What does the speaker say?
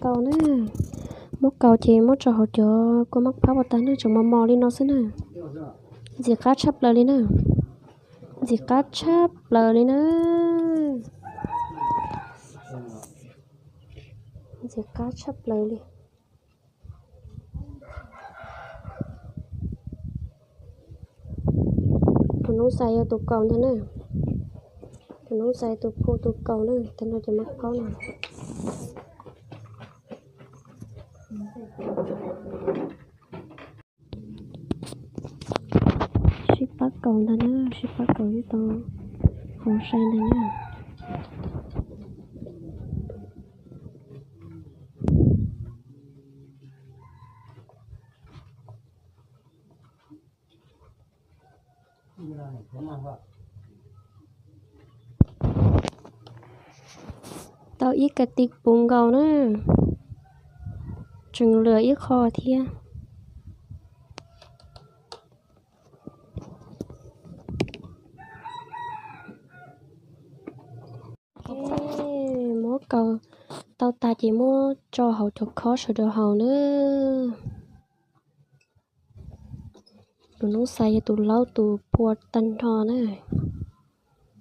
kaus na. Muab kaus ces muab tso hauv cov kua mab phaub ua tag na, tseem mos mos li no xwb na. Ntxim qab tshaj plaws li na. Ntxim qab tshaj plaws li na. Ntxim qab tshaj plaws li. Tus noob xais yog tus kaus ntag na. Tus noob xais tus phu tus kaus na, tag nrho cov mab phaub no. Sib pab kaus ntag na, sib pab kaus ib tau hauv sai ntag na. Tau ib ka ti puv nkaus na, tseem lwm ib qho thiab. Muab kaus tau tas ces muab tso hauv cov khob sawv daws haus na. Tus noob xais yog tus laub tus pua tag nrho na.